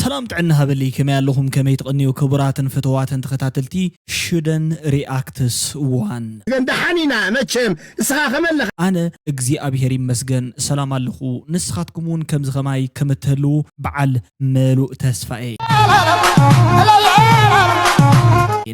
ሰላም ጥዕና ሃበለይ፣ ከመይ ኣለኹም? ከመይ ትቐንዩ? ክቡራትን ፍትዋትን ተኸታተልቲ ሽደን ሪኣክትስ ዋን። ግን ደሓን ኢና መቸም፣ እስኻ ከመይ ኣለኻ? ኣነ እግዚኣብሔር ይመስገን ሰላም ኣለኹ። ንስኻትኩም እውን ከምዚ ኸማይ ከም እትህልዉ በዓል መሉእ ተስፋ እየ።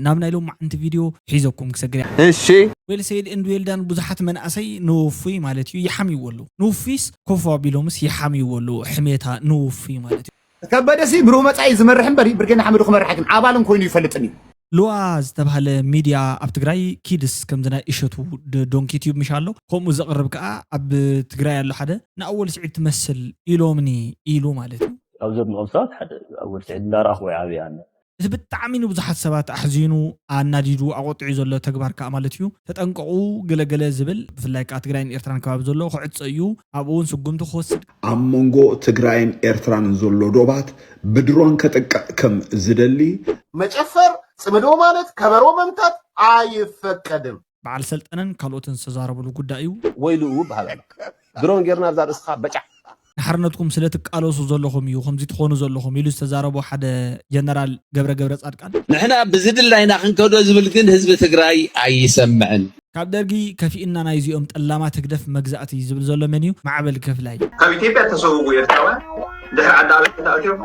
ናብ ናይ ሎማዓንቲ ቪድዮ ሒዘኩም ክሰግር እየ። እሺ። ዌል ሴድ ኤንድ ዌል ዳን። ብዙሓት መናእሰይ ንውፉይ ማለት እዩ ይሓምይዎ ኣለዉ። ንውፉይስ ኮፍ ኣቢሎምስ ይሓምይዎ ኣለዉ። ሕሜታ ንውፉይ ማለት እዩ። ከበደሲ ብሩህ መጻኢ ዝመርሕ እምበር ብርጌድ ንሓመዱ ክመርሕ ግን ኣባልን ኮይኑ ይፈልጥን እዩ። ሉዋ ዝተባህለ ሚድያ ኣብ ትግራይ ኪድስ ከምዚ ናይ እሸቱ ድ-፣ ዶንኪ ቲዩብ ምሽ ኣሎ። ከምኡ ዘቕርብ ከኣ ኣብ ትግራይ ኣሎ ሓደ ንኣወል ስዒድ ትመስል ኢሎምኒ ኢሉ ማለት እዩ። ካብ ዘድንቖም ሰባት ሓደ ኣወል ስዒድ እንዳረኣኹ ወይ ዓብየ ኣነ። እቲ ብጣዕሚ ንብዙሓት ሰባት ኣሕዚኑ፣ ኣናዲዱ፣ ኣቖጢዑ ዘሎ ተግባር ከኣ ማለት እዩ። ተጠንቀቑ ገለገለ ዝብል ብፍላይ ከኣ ትግራይን ኤርትራን ከባቢ ዘሎ ክዕጸ እዩ። ኣብኡ እውን ስጉምቲ ክወስድ። ኣብ መንጎ ትግራይን ኤርትራን ዘሎ ዶባት ብድሮን ከጥቅዕ ከም ዝደሊ። መጨፈር፣ ጽምዶ ማለት፣ ከበሮ መምታት ኣይፈቀድም። በዓል ሰልጠነን ካልኦትን ዝተዛረብሉ ጉዳይ እዩ። ወይልኡ በሃል ኣሎ። ድሮን ጌርና ኣብዛ ርእስኻ በጫዕ። ንሓርነትኩም ስለ ትቃለሱ ዘለኹም እዩ ከምዚ ትኾኑ ዘለኹም ኢሉ ዝተዛረቦ ሓደ ጀነራል ገብረ ገብረ ጻድቃን። ንሕና ብዝድላይና ክንከዶ ዝብል ግን ህዝቢ ትግራይ ኣይሰምዕን። ካብ ደርጊ ከፊእና ናይዚኦም ጠላማት ህግደፍ መግዛእቲ ዝብል ዘሎ መን እዩ? ማዕበል ከፍላይ። ካብ ኢትዮጵያ ተሰውኡ ኤርትራውያን ድሕሪ ዓዲ ኣበሻ ኣትዮም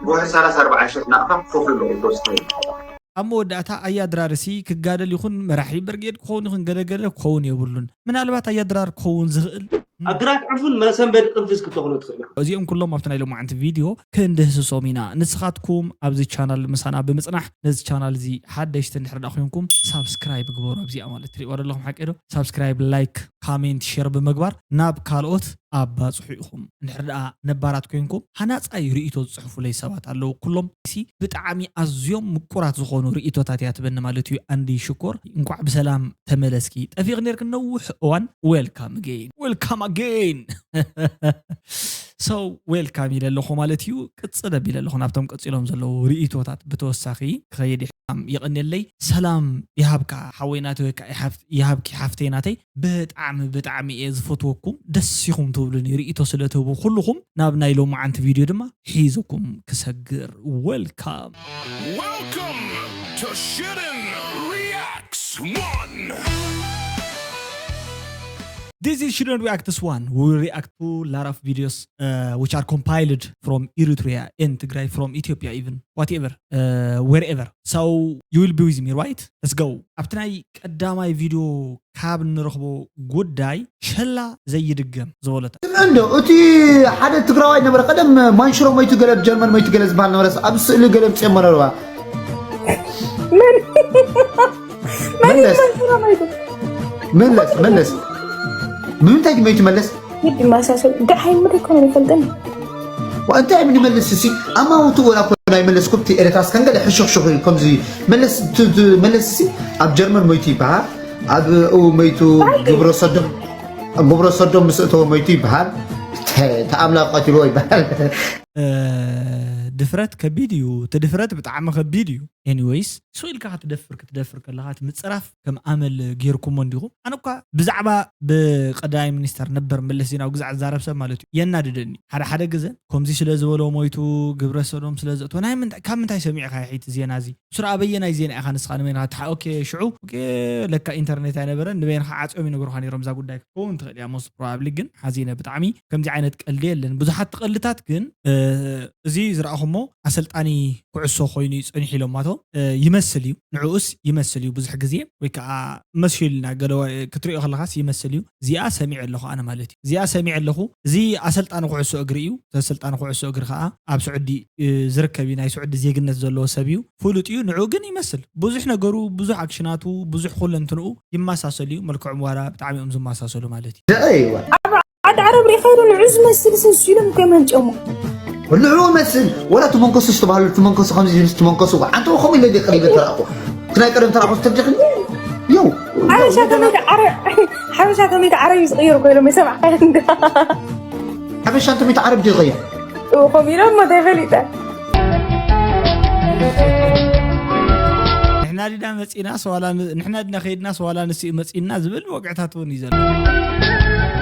ብውሕድ ሰላሳ ኣርባዓ ሽሕ ናቕፋ ክኸፍሉ ኣለዎም ተወሰኑ። ኣብ መወዳእታ ኣያ ድራርሲ ክጋደል ይኹን መራሒ ብርጌድ ክኸውን ይኹን ገለገለ ክኸውን የብሉን። ምናልባት ኣያ ድራር ክኸውን ዝኽእል። ኣግራጭ ዕፉን መሰንበዲ ቅንፍዝ ክትኾኑ ትኽእል ኢኹም። እዚኦም ኩሎም ኣብቲ ናይ ሎማዓንቲ ቪድዮ ክንድህስሶም ኢና። ንስኻትኩም ኣብዚ ቻናል ምሳና ብምጽናሕ ነዚ ቻናል እዚ ሓደሽቲ እንድሕር ደኣ ኮይንኩም ሳብስክራይብ ግበሩ። ኣብዚኣ ማለት ትሪእዋ ዘለኹም ሓቂ ዶ? ሳብስክራይብ፣ ላይክ፣ ካሜንት፣ ሼር ብምግባር ናብ ካልኦት ኣባጽሑ ኢኹም። እንድሕር ደኣ ነባራት ኮይንኩም ሃናጻይ ርእይቶ ዝጽሕፉለይ ሰባት ኣለዉ። ኩሎም ሲ ብጣዕሚ ኣዝዮም ምቁራት ዝኾኑ ርእይቶታት እያ ትበኒ ማለት እዩ። ኣንዲ ሽኮር እንኳዕ ብሰላም ተመለስኪ። ጠፊቕ ነርክ ነውሕ እዋን። Welcome again። Welcome again። So welcome ኢለ ኣለኹ ማለት እዩ። ቅጽል ኣቢለ ኣለኹ ናብቶም ቀጺሎም ዘለዉ ርእይቶታት ብተወሳኺ ክኸይድ ይሕም። የቐንየለይ። ሰላም ይሃብካ ሓወይ ናተይ ወይ ከዓ ይሃብ-፣ ይሃብኪ ሓፍተይ ናተይ። ብጣዕሚ ብጣዕሚ እየ ዝፈትወኩም። ደስ ኢኹም ትብሉኒ ርእይቶ ስለ ትህቡ ኩልኹም። ናብ ናይ ሎማዓንቲ ቪድዮ ድማ ሒዘኩም ክሰግር። Welcome። Welcome to Shooting Reacts one. This is Shooting Reacts one. We will react to a lot of videos, uh, which are compiled from Eritrea and Tigray, from Ethiopia even, whatever, uh, wherever. So you will be with me, right? Let's go. ኣብቲ ናይ ቀዳማይ ቪድዮ ካብ እንረኽቦ ጉዳይ ሸላ ዘይድገም ዝበለታ። እንዶ እቲ ሓደ ትግራዋይ ነበረ ቀደም ማንሽሮ ሞይቱ ገለ ጀርመን ሞይቱ ገለ ዝበሃል ነበረ ኣብ ስእሊ ገለ ምጽሞ ነርዋ። መን መን መለስ። ይመስሎ መይቱ? መለስ መለስ ብምንታይ ድዩ መይቱ መለስ? ይድ ማሳሰብ ደሓይ ምሪ ኮነ ይፈልጠን። እንታይ ምን ይመልስ ሲ ኣማውቱ ወላ ኮ ናይ መለስ ኩብቲ ኤረታስ ከንገለ ሕሹኽሹኽ እዩ ከምዚ መለስ ቱ- ቱ- መለስ ሲ ኣብ ጀርመን ሞይቱ ይበሃል። ኣብ ኡ ሞይቱ ግብረ ሰዶም ግብረ ሰዶም ምስ እተወ ሞይቱ ይበሃል። ተ- ተኣምላኽ ቀቲልዎ ይበሃል። ድፍረት ከቢድ እዩ። እቲ ድፍረት ብጣዕሚ ከቢድ እዩ። ኤኒወይስ ስቕ ኢልካ ክትደፍር ክትደፍር ከለኻ እቲ ምፅራፍ ከም ኣመል ጌርኩሞ እንዲኹም። ኣነ እኳ ብዛዕባ ብቀዳማይ ሚኒስተር ነበር መለስ ዜናዊ ግዛዕ ዝዛረብ ሰብ ማለት እዩ የናድደኒ። ሓደ ሓደ ግዘ ከምዚ ስለ ዝበሎ ሞይቱ ግብረ ሰዶም ስለ ዘእቶ ናይ ምንታይ ካብ ምንታይ ሰሚዕካ ይሒቲ ዜና እዚ? ስራ ኣበየናይ ዜና ኢኻ ንስኻ ንበይንኻ ትሓ ኦኬ ሽዑ ኦኬ ለካ ኢንተርኔት ኣይነበረን ንበይንኻ ዓፅዮም ይነግሩኻ ነይሮም እዛ ጉዳይ ክትከውን ትኽእል እያ most probably ግን ሓዚነ ብጣዕሚ ከምዚ ዓይነት ቀልዲ የለን ብዙሓት ቀልድታት ግን እዚ ዝረኣኹሞ ኣሰልጣኒ ኩዕሶ ኮይኑ እዩ ፀኒሑ ኢሎማቶ ይመስል እዩ ንዕኡስ ይመስል እዩ ብዙሕ ግዜ ወይ ከዓ መሲልና ገለ ክትሪኦ ከለካስ ይመስል እዩ እዚኣ ሰሚዐ ኣለኹ ኣነ ማለት እዩ እዚኣ ሰሚዐ ኣለኹ እዚ ኣሰልጣኒ ኩዕሶ እግሪ እዩ ኣሰልጣኒ ኩዕሶ እግሪ ከዓ ኣብ ስዑዲ ዝርከብ እዩ ናይ ስዑዲ ዜግነት ዘለዎ ሰብ እዩ ፍሉጥ እዩ ንዑ ግን ይመስል ብዙሕ ነገሩ ብዙሕ ኣክሽናቱ ብዙሕ ኩለንትንኡ ይመሳሰል እዩ መልክዖም ዋላ ብጣዕሚ እዮም ዝመሳሰሉ ማለት እዩ ደቐይዋ ዓዲ ዓረብ ሪእኻዮ ዶ ንዑ ዝመስል ሰስ ኢሎም እኮ የመንጨሞ ንዑ መስል ወላ ትመንከሱ ዝተባህሉ ትመንከሱ ከምዚ ዝብል ትመንከሱ ዓንተ ከምኡ ኢለ ዲቀ ኢለ ተራእኩ ናይ ቀደም ተራእኩ ተብጀኽኒ ዮ ሓበሻ ከመይ ዓረ ሓበሻ ከመይ ዓረ እዩ ዝቕየር ኮይኖም የሰብዓ ሓበሻ እንተ ሚት ዓረብ ድዩ ይቐየር ከምኡ ኢሎም ሞ ተይፈሊጠ ንሕና ድና መፂና ሰዋላ ንሕና ድና ከይድና ሰዋላ ንስኡ መፂና ዝብል ወግዕታት እውን እዩ ዘሎ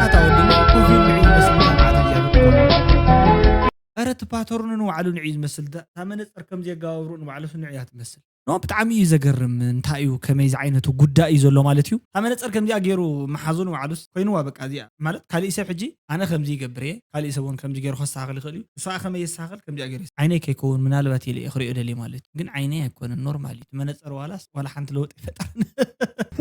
ኣታ ወድና ኮፊ ንዒ መስል ረት ፓተርኑ ንባዕሉ ንዕዩ ዝመስል። እታ መነፅር ከምዚ የጋባብሩ ንባዕሉ ንዕያ ትመስል። ኖ ብጣዕሚ እዩ ዘገርም። እንታይ እዩ ከመይ ዝዓይነቱ ጉዳይ እዩ ዘሎ ማለት እዩ። እታ መነፅር ከምዚኣ ገይሩ መሓዙ ንባዕሉስ ኮይንዋ በቃ እዚኣ ማለት ካሊእ ሰብ ሕጂ ኣነ ከምዚ ይገብር እየ ካሊእ ሰብ እውን ከምዚ ገይሩ ከስተኻኽል ይኽእል እዩ። እሱ ከመይ የስተኻኽል ከምዚኣ ገይሩ ዓይነይ ከይከውን ምናልባት ኢለ እየ ክሪኦ ደልየ ማለት እዩ። ግን ዓይነይ ኣይኮነን ኖርማል እዩ። እቲ መነፅር ዋላስ ዋላ ሓንቲ ለውጢ ይፈጠርን።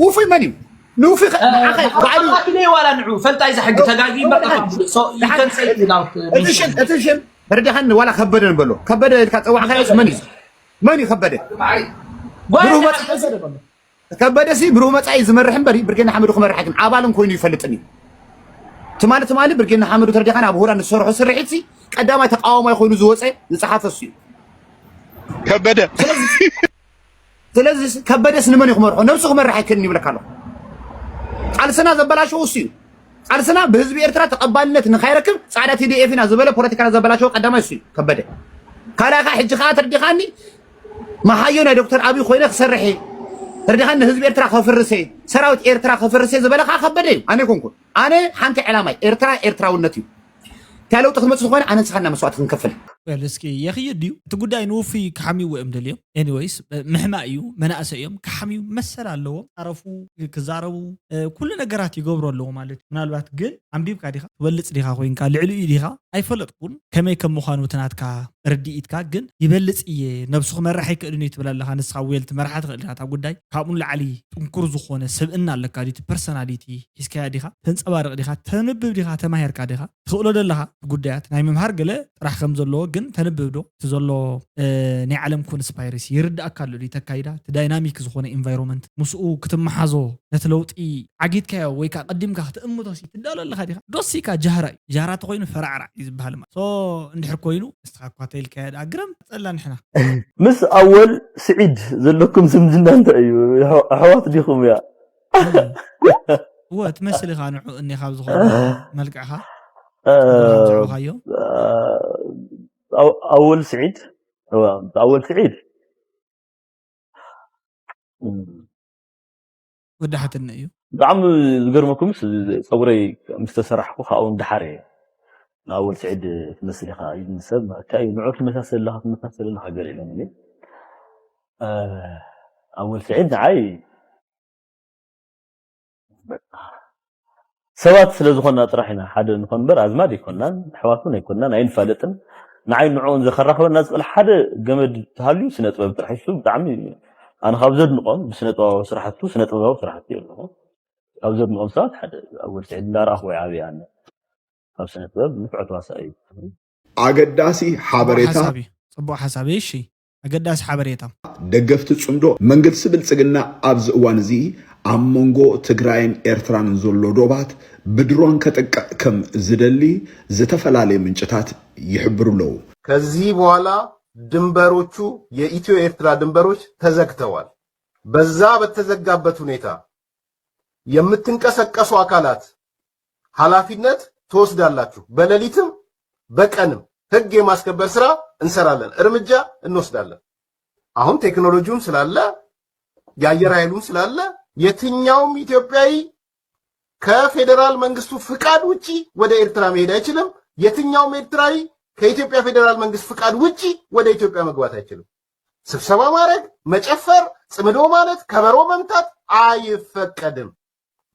ውፉይ መን እዩ? ንውፉይ ኸ- ንዓኸ ባዕሉ ተጋጊለ ዋላ ንዑ ፈልጣይ ዝሕጊ ተጋጊ በቃ so you can say it without እቲ ሽም እቲ ሽም ተረዲኻኒ። ዋላ ከበደ ንበሎ። ከበደ ኢልካ ፀዋዕካዮስ መን እዩ? መን እዩ ከበደ? ብሩህ መፃኢ ከበደ ሲ ብሩህ መፃኢ ዝመርሕ እምበር ብርጌድ ንሓመዱ ክመርሕ ግን ኣባልን ኮይኑ ይፈልጥን እዩ። ትማሊ ትማሊ ብርጌድ ንሓመዱ ተረዲኻኒ ኣብ ሁራ ንሰርሖ ስርሒት ሲ ቀዳማይ ተቃዋማይ ኮይኑ ዝወፀ ዝፀሓፈ እሱ እዩ። ከበደ ስለዚ ከበደስ ንመን እዩ ክመርሖ? ነብሱ ክመርሕ ኣይክእልን ይብለካ ኣለኹ። ቃልስና ዘበላሸው እሱ እዩ። ቃልስና ብህዝቢ ኤርትራ ተቐባልነት ንካይረክብ ፃዕዳ ቲ ዲ ኤፍ ኢና ዝበለ ፖለቲካና ዘበላሸው ቀዳማይ እሱ እዩ ከበደ። ካልኣ ከዓ ሕጂ ከዓ ተረዲኻኒ መሃዮ ናይ ዶክተር ኣብይ ኮይነ ክሰርሕ እየ። ተረዲኻኒ ንህዝቢ ኤርትራ ከፍርስ እየ፣ ሰራዊት ኤርትራ ከፍርስ እየ ዝበለ ከዓ ከበደ እዩ። ኣነ ኣይኮንኩን። ኣነ ሓንቲ ዕላማ እዩ። ኤርትራ ኤርትራውነት እዩ። እንታይ ለውጢ ክመፅእ ዝኾነ ኣነ ንስኻና መስዋዕቲ ክንከፍል። በል እስኪ የኽይድ ድዩ እቲ ጉዳይ ንውፉይ ክሓምይዎ እዮም ደልዮም። ኤኒወይስ ምሕማእ እዩ። መናእሰይ እዮም ክሓምዩ መሰል ኣለዎም። ፃረፉ ክዛረቡ ኩሉ ነገራት ይገብሩ ኣለዎ ማለት እዩ። ምናልባት ግን ኣንቢብካ ዲኻ ትበልፅ ዲኻ ኮይንካ ልዕሊኡ ዲኻ ኣይፈለጥኩን። ከመይ ከም ምዃኑ እቲ ናትካ ርድኢትካ ግን ይበልፅ እየ። ነብሱ ክመርሕ ኣይክእልን እዩ ትብል ኣለኻ። ንስኻ ዌል ትመርሓ ትኽእል ኢኻ እታ ጉዳይ። ካብኡ ንላዕሊ ጥንኩር ዝኾነ ስብእና ኣለካ ድዩ? እቲ ፐርሰናሊቲ ሒዝካያ ዲኻ? ተንፀባርቕ ዲኻ? ተንብብ ዲኻ? ተማሂርካ ዲኻ? ትኽእሎ ደለኻ እቲ ጉዳያት ናይ ምምሃር ገለ ጥራሕ ከም ዘለዎ ግን ተንብብ ዶ እቲ ዘሎ ናይ ዓለም ኮንስፓይረሲ ይርዳእካ ኣሎ ድዩ ተካይዳ እቲ ዳይናሚክ ዝኾነ ኢንቫይሮንመንት ምስኡ ክትመሓዞ ነቲ ለውጢ ዓጊትካዮ ወይ ከዓ ቀዲምካ ክትእምቶ ሲ ትዳሎ ኣለኻ ዲኻ ዶስ ኢካ ጃህራ እዩ ጃህራ ተኮይኑ ፈራዕራዕ እዩ ዝበሃል ማለት so እንድሕር ኮይኑ ንስኻ እኳ ተይልካዮ ደኣ ግረም ጸላ ንሕና ምስ ኣወል ስዒድ ዘለኩም ዝምድና እንታይ እዩ ኣሕዋት ዲኹም እያ እወ ትመስል ኢኻ ንዑ እኒ ካብ ዝኾነ መልክዕኻ ዝረኸብካዮ ኣወል ስዒድ ኣወል ስዒድ ወዲ ሓትነ እዩ ብጣዕሚ ዝገርመኩምስ ፀጉረይ ምስ ተሰራሕኩ ካብኡ ደሓር እየ ንኣወል ስዒድ ትመስል ኢኻ ይብል ሰብ ማለት እዩ ንዑ ትመሳሰል ኣለኻ ትመሳሰል ኣለኻ ገለ ኢሎም ኣወል ስዒድ ንዓይ ሰባት ስለ ዝኾንና ጥራሕ ኢና ሓደ ንኾን እምበር ኣዝማድ ኣይኮናን ኣሕዋት እውን ኣይኮናን ኣይንፋለጥን ንዓይ ንዕኡን ዘኸራኽበና ዝኽእል ሓደ ገመድ ተሃልዩ ስነ ጥበብ ጥራሕ እሱ ብጣዕሚ ኣነ ካብ ዘድንቖም ብስነ ጥበባዊ ስራሕቱ ስነ ጥበባዊ ስራሕቱ ኣለኹ ካብ ዘድንቖም ሰባት ሓደ ኣወል ስዒድ እንዳረኣኹ ወይ ዓብየ ኣነ ካብ ስነ ጥበብ ንፍዖ ተዋሳኢ እዩ ኣገዳሲ ሓበሬታ ጽቡቕ ሓሳብ እሺ ኣገዳሲ ሓበሬታ ደገፍቲ ጽምዶ መንግስቲ ብልጽግና ኣብዚ እዋን እዚ ኣብ መንጎ ትግራይን ኤርትራን ዘሎ ዶባት ብድሮን ከጥቅዕ ከም ዝደሊ ዝተፈላለዩ ምንጭታት ይሕብሩ ኣለዉ። ከዚህ በኋላ ድንበሮቹ የኢትዮ ኤርትራ ድንበሮች ተዘግተዋል። በዛ በተዘጋበት ሁኔታ የምትንቀሰቀሱ አካላት ኃላፊነት ትወስዳላችሁ። በሌሊትም በቀንም ህግ የማስከበር ስራ እንሰራለን፣ እርምጃ እንወስዳለን። አሁን ቴክኖሎጂውም ስላለ የአየር ኃይሉም ስላለ የትኛውም ኢትዮጵያዊ ከፌዴራል መንግስቱ ፍቃድ ውጪ ወደ ኤርትራ መሄድ አይችልም። የትኛውም ኤርትራዊ ከኢትዮጵያ ፌዴራል መንግስት ፍቃድ ውጪ ወደ ኢትዮጵያ መግባት አይችልም። ስብሰባ ማድረግ፣ መጨፈር፣ ጽምዶ ማለት፣ ከበሮ መምታት አይፈቀድም።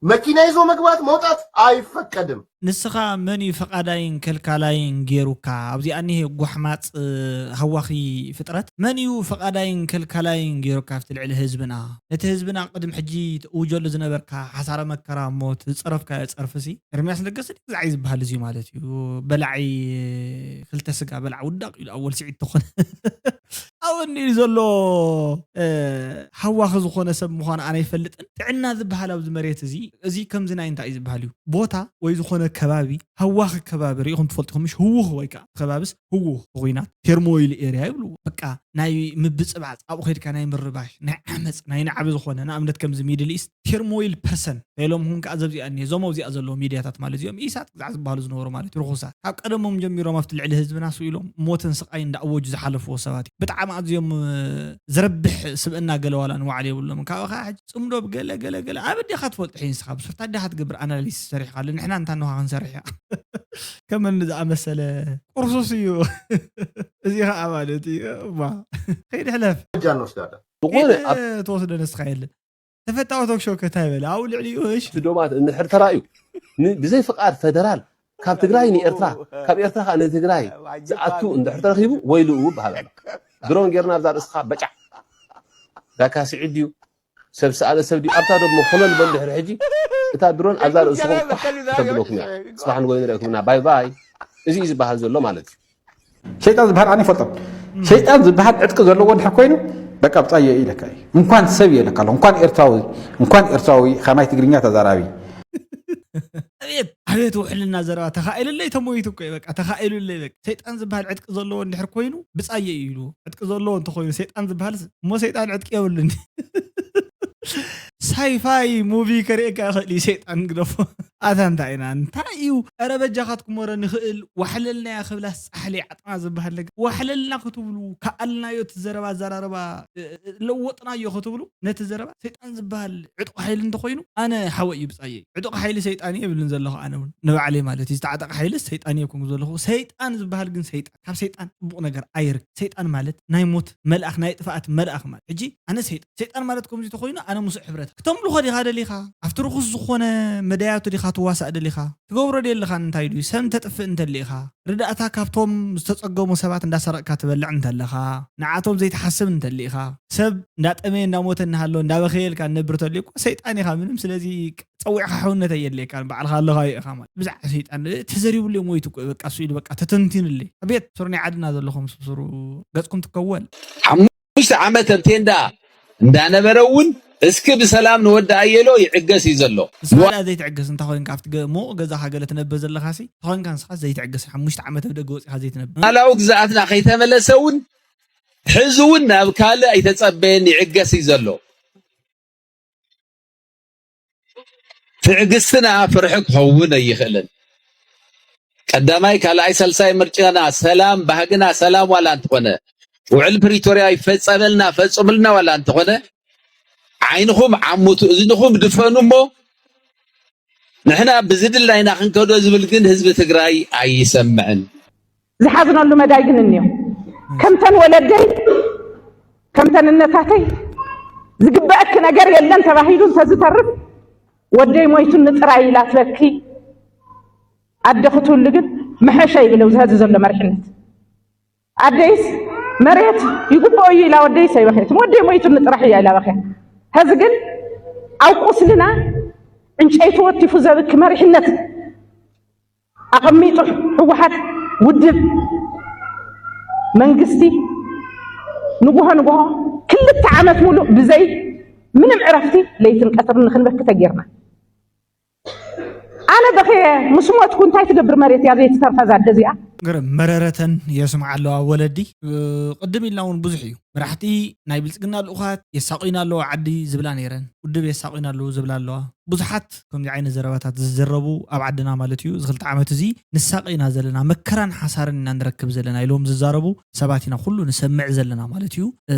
መኪና ይዞ መግባት መውጣት አይፈቀድም። ንስኻ መን እዩ ፈቓዳይን ከልካላይን ገይሩካ? ኣብዚኣ እኒሄ ጓሕማፅ ሃዋኺ ፍጥረት። መን እዩ ፈቓዳይን ከልካላይን ገይሩካ ኣብቲ ልዕሊ ህዝብና? ነቲ ህዝብና ቅድሚ ሕጂ ትእውጀሉ ዝነበርካ ሓሳረ መከራ ሞት ዝፀረፍካዮ ፀርፊ ሲ ኤርሚያስ ለገሰ ድዩ ግዛዕ እዩ ዝበሃል እዚ ማለት እዩ። በላዒ ክልተ ስጋ በላዕ ውዳቕ ኢሉ ኣወል ስዒድ ተኾነ ኣወኒ ዘሎ ሃዋኺ ዝኾነ ሰብ ምዃኑ ኣነ ኣይፈልጥን። ጥዕና ዝበሃል ኣብዚ መሬት እዚ እዚ ከምዚ ናይ እንታይ እዩ ዝበሃል እዩ ቦታ ወይ ዝኾነ ከባቢ ሃዋኺ ከባቢ ርኢኹም ትፈልጥኹም ምሽ ህውኽ ወይ ከዓ ከባብስ ህውኽ ኩናት ቴርሞይል ኤርያ ይብልዎ በቃ ናይ ምብፅባፅ ኣብኡ ከድካ ናይ ምርባሽ ናይ ዓመፅ ናይ ናዕቢ ዝኾነ ንኣብነት ከምዚ ሚድል ኢስት ቴርሞይል ፐርሰን ኢሎም እውን ከዓ ዘብዚኣ እኒሄ እዞም ኣብዚኣ ዘለዉ ሚድያታት ማለት እዚኦም ኢሳት ግዛዕ ዝበሃሉ ዝነበሩ ማለት እዩ ርኹሳት ካብ ቀደሞም ጀሚሮም ኣብቲ ልዕሊ ህዝብና ስኢሎም ሞትን ስቃይ እንዳኣወጁ ዝሓለፍዎ ሰባት እዩ ብጣዕሚ ኣዝዮም ዘረብሕ ስብእና ገለ ዋላ ንባዕሉ የብሎም ካብኡ ከዓ ሕጂ ፅምዶ ብገለ ገለ ገለ ኣብ ዲኻ ትፈልጥ ሕጂ ንስኻ ብሱርታ ዲኻ ትገብር ኣናሊስ ሰሪሕካ ኣሎ ንሕና እንታ ንኻ ክንሰርሕ እያ ከመን ዝኣመሰለ ቁርሱስ እዩ። እዚ ከዓ ማለት እዩ። እማ ከይድ ሕለፍ። እጃ እንወስዳለን። ዝኾነ ኣብ ተወስደ ንስኻ የለ ተፈታዊ ቶክሾ ከታይ በለ ኣብኡ ልዕሊኡ እሽ እቲ ዶባት እንድሕር ተራእዩ ን- ብዘይ ፍቃድ ፈደራል ካብ ትግራይ ንኤርትራ ካብ ኤርትራ ከዓ ንትግራይ ዝኣቱ እንድሕር ተረኪቡ ወይልኡ በሃል ኣሎ። ድሮን ጌርና ኣብዛ ርእስኻ በጫዕ ዳካ ስዒድ ድዩ ሰብ ሰኣለ ሰብ ድዩ ኣብታ ደሞ ኮለል በል ድሕሪ ሕጂ እታ ድሮን ኣብዛ ርእስኹም ኳሕ ተብለኩም እያ። ፅባሕ ንጎይ ንርእኩምና ባይ ባይ። እዚ እዩ ዝበሃል ዘሎ ማለት እዩ። ሸይጣን ዝበሃል ኣነ ይፈልጦ። ሸይጣን ዝበሃል ዕጥቂ ዘለዎ እንድሕር ኮይኑ በቃ ብፃየ እዩ ኢለካ እዩ። እንኳን ሰብ እየ ኢለካ ኣለኹ። እንኳን ኤርትራዊ እንኳን ኤርትራዊ ከማይ ትግርኛ ተዛራቢ ኣቤት ኣቤት ውሕልና ዘረባ ተኻኢሉለይ ተሞይቱ እኮ እዩ በቃ ተኻኢሉለይ በቃ ሰይጣን ዝበሃል ዕጥቂ ዘለዎ እንድሕር ኮይኑ ብፃየ እዩ ኢሉ ዕጥቂ ዘለዎ እንተኮይኑ ሰይጣን ዝበሃል እሞ ሰይጣን ዕጥቂ የብሉን ሳይፋይ ሙቪ ከርእየካ ይኽእል እዩ ሰይጣን ግደፎ ኣታ እንታይ ኢና እንታይ እዩ ኧረ በጃኻትኩም ወረ ንኽእል ዋሕለልናያ ክብላ ፃሕሊ ዓጥና ዝበሃል ነገር ዋሕለልና ክትብሉ ከኣልናዮ እቲ ዘረባ ኣዘራረባ ለወጥናዮ ክትብሉ ነቲ ዘረባ ሰይጣን ዝበሃል ዕጡቕ ሓይሊ እንተኮይኑ ኣነ ሓወ እዩ ብፃየይ ዕጡቕ ሓይሊ ሰይጣን እየ ይብልን ዘለኹ ኣነ እውን ንባዕለይ ማለት እዩ ዝተዓጠቐ ሓይሊ ሰይጣን እየ ኮንኩ ዘለኹ ሰይጣን ዝበሃል ግን ሰይጣን ካብ ሰይጣን ፅቡቕ ነገር ኣይርክ ሰይጣን ማለት ናይ ሞት መልኣኽ ናይ ጥፍኣት መልኣኽ ማለት ሕጂ ኣነ ሰይጣን ሰይጣን ማለት ከምዚ ተኮይኑ ኣነ ምስኡ ሕብረት ክተምልኾ ዲኻ ደሊኻ ኣብቲ ርኩስ ዝኾነ መዳያቱ ዲኻ ትዋሳእ ደሊኻ ትገብሮ ደለኻ እንታይ ድዩ ሰብ እንተጥፍእ እንተሊኢኻ ርዳእታ ካብቶም ዝተጸገሙ ሰባት እንዳሰረቕካ ትበልዕ እንተለኻ ንዓቶም ዘይትሓስብ እንተሊኢኻ ሰብ እንዳጠመየ እንዳሞተ እናሃለወ እንዳበኸየልካ ንነብር ተልዩ እኮ ሰይጣን ኢኻ ምንም ስለዚ ጸዊዕካ ሕውነት ኣየድልየካን ባዕልኻ ኣለኻ ኢኻ ማለት ብዛዕባ ሰይጣን ተዘሪቡለይ ሞይቱ እኮ በቃ እሱ ኢሉ በቃ ተተንቲንለይ ኣቤት ሱር ናይ ዓድና ዘለኹም ስብስሩ ገጽኩም ትከወል ሓሙሽተ ዓመት ኣብ ቴንዳ እንዳነበረ እውን እስኪ ብሰላም ንወዲ ኣየሎ ይዕገስ እዩ ዘሎ። ንስኻ ደኣ ዘይትዕገስ እንተ ኮይንካ ኣብቲ ገ- ሙቕ ገዛኻ ገለ ትነብር ዘለኻ ሲ እንተ ኮይንካ ንስኻ ዘይትዕገስ ሓሙሽተ ዓመት ኣብ ደገ ወፂኻ ዘይትነብር። ሉኣላዊ ግዝኣትና ከይተመለሰ እውን ሕዚ እውን ናብ ካልእ ኣይተጸበየን ይዕገስ እዩ ዘሎ። ትዕግስትና ፍርሒ ክኸውን ኣይኽእልን። ቀዳማይ ካልኣይ ሳልሳይ ምርጫና ሰላም ባህግና ሰላም ዋላ እንተኾነ ውዕል ፕሪቶርያ ይፈፀመልና ፈፅምልና ዋላ እንተኾነ ዓይንኹም ዓሙቱ እዝንኹም ድፈኑ እሞ ንሕና ብዝድላይና ክንከዶ ዝብል ግን ህዝቢ ትግራይ ኣይሰምዕን። ዝሓዝነሉ መዳይ ግን እኒኦ ከምተን ወለደይ ከምተን እነታተይ ዝግበአኪ ነገር የለን ተባሂሉ እንተዝተርፍ ወደይ ሞይቱኒ ጥራይ ኢላ ትበኪ ኣደ ክትህሉ ግን መሐሸ ይብለው ዝሀዚ ዘሎ መሪሕነት ኣደይስ መሬት ይግብኦ እዩ ኢላ ወደይስ ኣይበኸየትም ወደይ ሞይቱኒ ጥራሕ እያ ኢላ በኸያ ሀዚ ግን ኣብ ቁስልና ዕንጨይቲ ወቲፉ ዘብኪ መሪሕነት ኣቐሚጡ ህወሓት ውድብ መንግስቲ ንጉሆ ንጉሆ ክልተ ዓመት ሙሉእ ብዘይ ምንም ዕረፍቲ ለይትን ቀትርን ንክንበኪ ተጌርና ኣነ በኸየ ምስ ሞትኩ እንታይ ትገብር መሬት እያ ዘይትተርፋ እዛ ኣደ እዚኣ ግርም መረረተን የስምዓ ኣለዋ ወለዲ እ፣ ቅድም ኢልና እውን ብዙሕ እዩ መራሕቲ ናይ ብልፅግና ልኡኻት የሳቑይና ኣለዋ ዓዲ ዝብላ ነይረን ውድብ የሳቑይና ኣለዉ ዝብላ ኣለዋ ብዙሓት ከምዚ ዓይነት ዘረባታት ዝዘረቡ ኣብ ዓድና ማለት እዩ እዚ ክልተ ዓመት እዚ ንሳቐ ኢና ዘለና መከራን ሓሳርን ኢና ንረክብ ዘለና ኢሎም ዝዛረቡ ሰባት ኢና ኩሉ ንሰምዕ ዘለና ማለት እዩ እ፣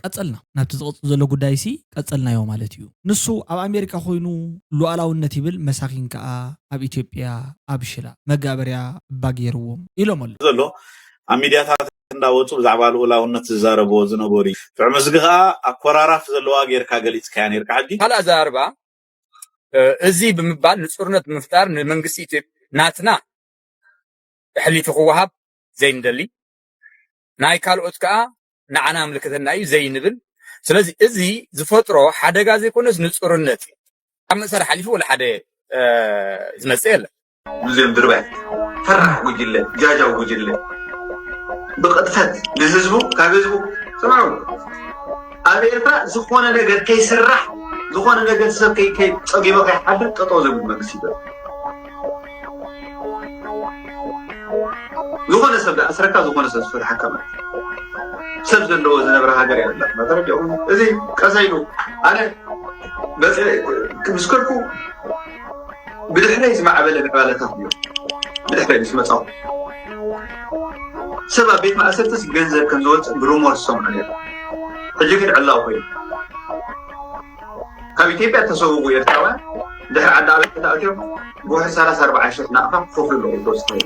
ቀጸልና ናብቲ ዝቐፅል ዘሎ ጉዳይ ሲ ቀጸልናዮ ማለት እዩ ንሱ ኣብ ኣሜሪካ ኮይኑ ሉኣላውነት ይብል መሳኪን ከዓ ኣብ ኢትዮጵያ ኣብ ሽላ መጋበርያ እባ ገይርዎም ኢሎም ኣሎ ዘሎ ኣብ ሚድያታት እንዳወፁ ብዛዕባ ልኡላውነት ዝዛረብዎ ዝነበሩ እዩ። ጥዑም እዝጊ ከዓ ኣኮራራፍ ዘለዋ ጌርካ ገሊፅካያ ነይርካ ሕጂ። ካልእ ኣዘራርባ እዚ ብምባል ንፁርነት ብምፍጣር ንመንግስቲ ኢትዮጵያ ናትና ብሕሊፊ ክወሃብ ዘይንደሊ ናይ ካልኦት ከዓ ንዓና ምልክተና እዩ ዘይንብል ስለዚ እዚ ዝፈጥሮ ሓደጋ ዘይኮነስ ንፁርነት እዩ ካብ መእሰር ሓሊፉ ወላ ሓደ ዝመፅእ የለን ሙዚየም ድርባይ ፈራሕ ጉጅለ ጃጃው ጉጅለ ብቕጥፈት ንህዝቡ ካብ ህዝቡ ስምዑ ኣብ ኤርትራ ዝኾነ ነገር ከይስራሕ ዝኾነ ነገር ሰብ ከይፀጊቦ ከይሓድር ጠጠው ዘብል መንግስቲ ይበል ዝኾነ ሰብ ዝኣስረካ ዝኾነ ሰብ ዝፈትሓካ ማለት ሰብ ዘለዎ ዝነብረ ሃገር እያ ዘላ ተረዲኹም እዚ ቀሰ ኢሉ ኣነ መፅእ ምስ ከድኩ ብድሕረይ ዝማዕበለ ምዕባለታት እዮም ብድሕረይ ምስ መፃኹ ሰብ ኣብ ቤት ማእሰርትስ ገንዘብ ከም ዝወፅእ ብሩሞር ዝሰምዑ ነይሩ ሕጂ ግን ዕላው ኮይኑ ካብ ኢትዮጵያ ተሰውጉ ኤርትራውያን ድሕሪ ዓዲ ኣበይ እንዳእትዮም ብውሕድ ሰላሳ ኣርባዓ ሽሕ ናቕፋ ክኸፍሉ ኣለዎም ተወስኑ።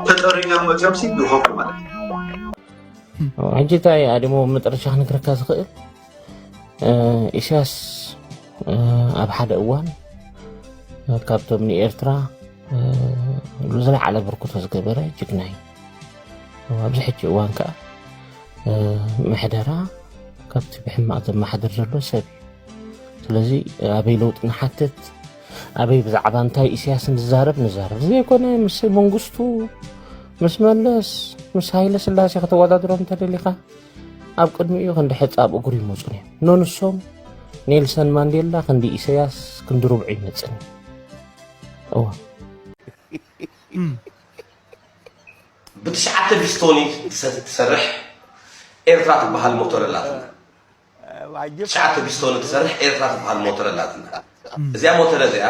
ተጠርዮም መፅዮም ሲ ይኸፍሉ ማለት እዩ። ሕጂ እንታይ ኣድሞ መጠረሻ ክነግረካ ዝኽእል? ኢሳያስ ኣብ ሓደ እዋን ካብቶም ንኤርትራ ዝለዓለ ብርክቶ ዝገበረ ጅግና እዩ። ኣብዚ ሕጂ እዋን ከዓ ምሕደራ ካብቲ ብሕማቕ ዘመሓድር ዘሎ ሰብ እዩ። ስለዚ ኣበይ ለውጢ ንሓትት፣ ኣበይ ብዛዕባ እንታይ ኢሳያስ ንዛረብ ንዛረብ ዘይኮነ ምስ መንግስቱ ምስ መለስ ምስ ሃይለ ስላሴ ከተወዳድሮም እንተደሊኻ ኣብ ቅድሚኡ ክንዲ ሕፃ ኣብ እግሩ ይመፁን እዮም። ነንሶም ኔልሰን ማንዴላ ክንዲ ኢሳያስ ክንዲ ርብዑ ይመፅን እዩ። እዋ ብትሽዓተ ቢስቶኒ ትሰርሕ ኤርትራ ትበሃል ሞተር ኣላትና። ትሽዓተ ቢስቶኒ ትሰርሕ ኤርትራ ትበሃል ሞተር ኣላትና። እዚኣ ሞተር እዚኣ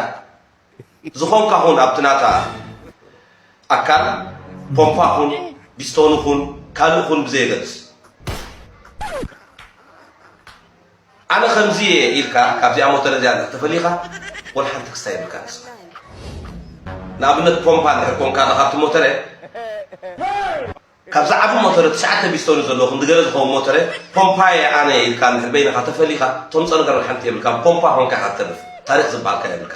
ዝኾንካ ኹን ኣብቲ ናታ ኣካል ፖምፓ ኹን ቢስቶኒ ኹን ካልእ ኹን ብዘየገድስ ኣነ ከምዚ እየ ኢልካ ካብዚኣ ሞተር እዚኣ እንድሕር ተፈሊኻ ወላ ሓንቲ ክስታይ የብልካ ንስኻ። ንኣብነት ፖምፓ እንድሕር ኮንካ ኣለኻ ኣብቲ ሞተረ ካብዛ ዓቢ ሞተረ ትሽዓተ ቢስቶኒ ዘለዎ ክንዲ ገለ ዝኸውን ሞተረ ፖምፓ እየ ኣነ ኢልካ እንድሕር በይንኻ ተፈሊኻ ተምጾ ነገር ሓንቲ የብልካ ፖምፓ ኮንካ ኢኻ ትተርፍ ታሪኽ ዝበሃልካ የብልካ።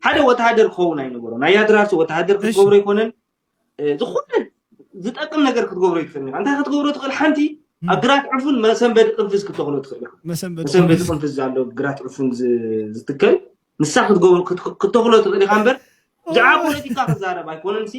ሓደ ወተሃደር ክኸውን ኣይነበሮ ናይ ኣድራሲ ወተሃደር ክትገብሮ ኣይኮነን ዝኾነ ዝጠቅም ነገር ክትገብሮ ይትኽእል ኢኻ። እንታይ ክትገብሮ ትኽእል? ሓንቲ ኣብ ግራት ዕፉን መሰንበዲ ቅንፍዝ ክትተኽሎ ትኽእል ኢኻ። መሰንበዲ ቅንፍዝ ኣሎ ግራት ዕፉን ዝ- ዝትከል ንሳ ክትገብሮ ክት- ክትተኽሎ ትኽእል ኢኻ እምበር ብዛዕባ ፖለቲካ ክዛረብ ኣይኮነን ሲ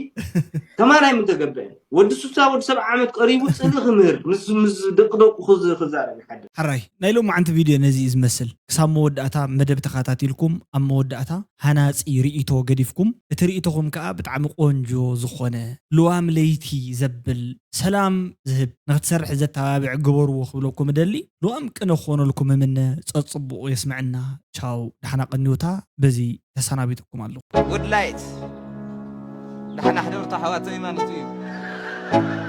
ተማናይ ምን ተገብአ ወዲ ሱሳ ወዲ ሰብዓ ዓመት ቀሪቡ ጽልኢ ክምህር ምስ ምስ ደቂ ደቁ ክዝ- ክዛረብ ይሓድር። ሕራይ ናይ ሎማዓንቲ ቪድዮ ነዚ እዩ ዝመስል። ክሳብ መወዳእታ መደብ ተኸታቲልኩም ኣብ መወዳእታ ሃናፂ ርእይቶ ገዲፍኩም እቲ ርእይቶኹም ከዓ ብጣዕሚ ቆንጆ ዝኾነ ልዋም ለይቲ ዘብል ሰላም ዝህብ ንክትሰርሕ ዘተባብዕ ግበርዎ ክብለኩም እደሊ። ልዋም ቅነ ክኾነልኩም እምነ ፀፅቡቑ የስምዐና። ቻው ደሓና ቀንዩታ በዚ ተሰናቢተኩም ኣለኹ። Good light ደሓና ሕደሩ ኣሕዋተይ ማለት እዩ።